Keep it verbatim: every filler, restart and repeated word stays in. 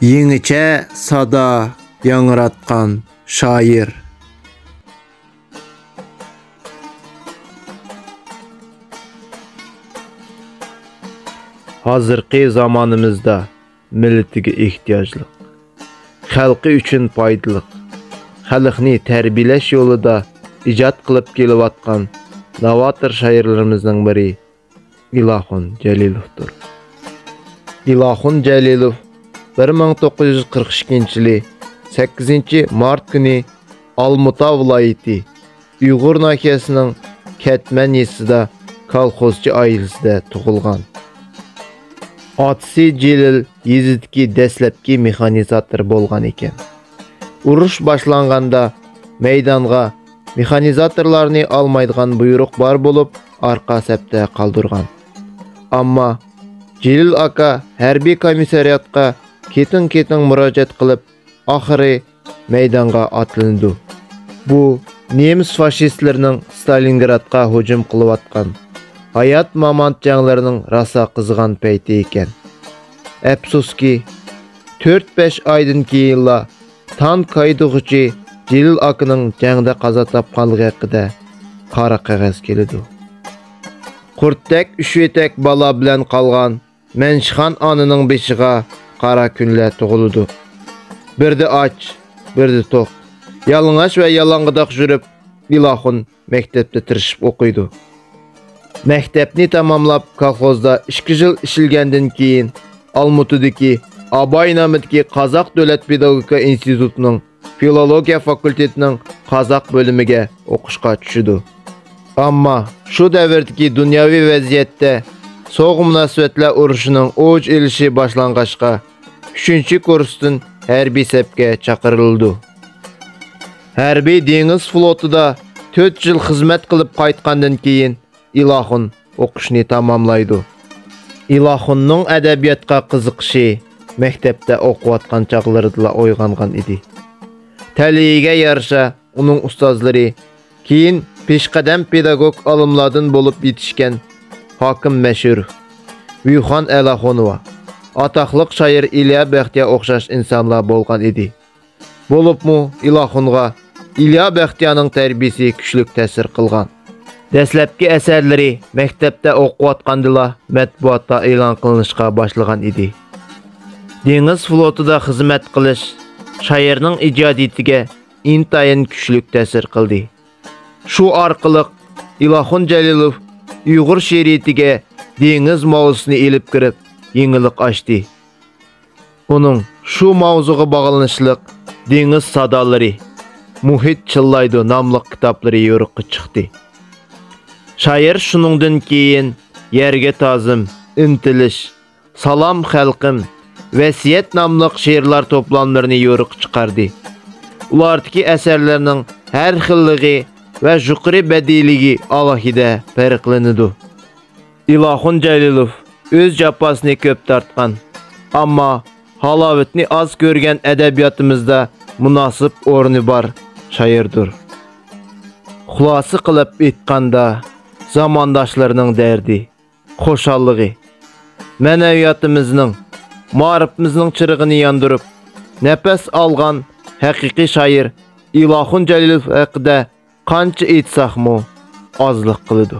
يېڭىچە سادا ياڭراتقان شائىر. ھازىرقى زامانىمىزدا مىللىتىگە ئېھتىياجلىق، خەلقى ئۈچۈن پايدىلىق، خەلقنى تەربىيەلەش يولىدا ئىجاد قىلىپ كېلىۋاتقان نوۋاتور شائىرلىرىمىزنىڭ بىرى ئىلاخۇن جەلىلوۋدۇر. ئىلاخۇن جەلىلوۋ بىر مىڭ توققۇز يۈز قىرىق ئىككىنچى يىلى سەككىزىنچى مارت كۈنى ئالمۇتا ۋىلايىتى ئۇيغۇر ناھىيەسىنىڭ كەتمەن يېزىسىدا كالخوزچى ئائىلىسىدە تۇغۇلغان. ئاتىسى جېلىل يېزىدىكى دەسلەپكى مېخانىزاتور بولغان ئىكەن. ئۇرۇش باشلانغاندا مەيدانغا مېخانىزاتورلارنى ئالمايدىغان بۇيرۇق بار بولۇپ، ئارقا سەپتە قالدۇرغان. ئەمما جېلىل ئاكا ھەربىي كومىسسارىياتقا كېتىڭ-كېتىڭ مۇراجىئەت قىلىپ، ئاخىرى مەيدانغا ئاتلىنىدۇ. بۇ نېمىس فاشىستلىرىنىڭ ستالىنگرادقا ھۇجۇم قىلىۋاتقان ھايات-مامات جەڭلىرىنىڭ راسا قىزىغان پەيتى ئىكەن. ئەپسۇسكى، تۆت-بەش ئايدىن كېيىنلا تانك ھەيدىغۇچى جېلىل ئاكىنىڭ جەڭدە قازا تاپقانلىقى ھەققىدە قارا قەغەز كېلىدۇ. قۇرتتەك ئۈششۈكتەك بالا بىلەن قالغان مەنشىخان ئانىنىڭ بېشىغا قارا كۈنلەر تۇغۇلىدۇ. بىردە ئاچ، بىردە توق، يالىڭاچ ۋە يالاڭغىداق يۈرۈپ، ئىلاخۇن مەكتەپتە تىرىشىپ ئوقۇيدۇ. مەكتەپنى تاماملاپ، كالخوزدا ئىككى يىل ئىشلىگەندىن كېيىن، ئالمۇتىدىكى ئاباي نامىدىكى قازاق دۆلەت پېداگوگىكا ئىنستىتۇتىنىڭ فىلولوگىيە فاكۇلتېتىنىڭ قازاق بۆلۈمىگە ئوقۇشقا چۈشىدۇ. ئەمما شۇ دەۋردىكى دۇنياۋى ۋەزىيەتتە سوغۇق مۇناسىۋەتلەر ئۇرۇشىنىڭ ئوج ئېلىشى باشلانغاچقا، ئۈچىنچى كۇرستىن ھەربىي سەپكە چاقىرىلىدۇ. ھەربىي دېڭىز فلوتىدا تۆت يىل خىزمەت قىلىپ قايتقاندىن كېيىن، ئىلاخۇن ئوقۇشنى تاماملايدۇ. ئىلاخۇننىڭ ئەدەبىياتقا قىزىقىشى مەكتەپتە ئوقۇۋاتقان چاغلىرىدىلا ئويغانغان ئىدى. تەلىيىگە يارىشا، ئۇنىڭ ئۇستازلىرى، كېيىن پېشقەدەم پېداگوگ ئالىملاردىن بولۇپ يېتىشكەن ھاكىم مەشھۇر، ۋيۇخان ئەلاخۇنوۋا، ئاتاقلىق شائىر ئىليا بەختىيار ئوخشاش ئىنسانلار بولغان ئىدى. بولۇپمۇ ئىلاخۇنغا ئىليا بەختىيارنىڭ تەربىيىسى كۈچلۈك تەسىر قىلغان. دەسلەپكى ئەسەرلىرى مەكتەپتە ئوقۇۋاتقاندىلا مەتبۇئاتتا ئېلان قىلىنىشقا باشلىغان ئىدى. دېڭىز فلوتىدا خىزمەت قىلىش شائىرنىڭ ئىجادىيىتىگە ئىنتايىن كۈچلۈك تەسىر قىلدى. شۇ ئارقىلىق ئىلاخۇن جەلىلوف ئۇيغۇر شېئىرىيىتىگە دېڭىز ماۋزۇسىنى ئېلىپ كىرىپ، يېڭىلىق ئاچتى. ئۇنىڭ شۇ ماۋزۇغا باغلىنىشلىق دېڭىز سادالىرى، مۇھىت چىللايدۇ ناملىق كىتابلىرى يورۇققا چىقتى. شائىر شۇنىڭدىن كېيىن يەرگە تازىم، ئىنتىلىش، سالام خەلقىم، ۋەسىيەت ناملىق شېئىرلار توپلاملىرىنى يورۇققا چىقاردى. ئۇلاردىكى ئەسەرلەرنىڭ ھەر خىللىقى ۋە يۇقىرى بەدىئىيلىكى ئالاھىدە پەرقلىنىدۇ. ئىلاخۇن جەلىلوف ئۆز جاپاسىنى كۆپ تارتقان، ئەمما ھالاۋىتىنى ئاز كۆرگەن ئەدەبىياتىمىزدا مۇناسىپ ئورنى بار شائىردۇر. خۇلاسە قىلىپ ئېيتقاندا، زامانداشلىرىنىڭ دەردى، خۇشاللىقى، مەنەۋىياتىمىزنىڭ، مائارىپىمىزنىڭ چىرىغىنى ياندۇرۇپ، نەپەس ئالغان ھەقىقىي شائىر ئىلاخۇن جەلىلوف ھەققىدە قانچە ئېيتساقمۇ ئازلىق قىلىدۇ.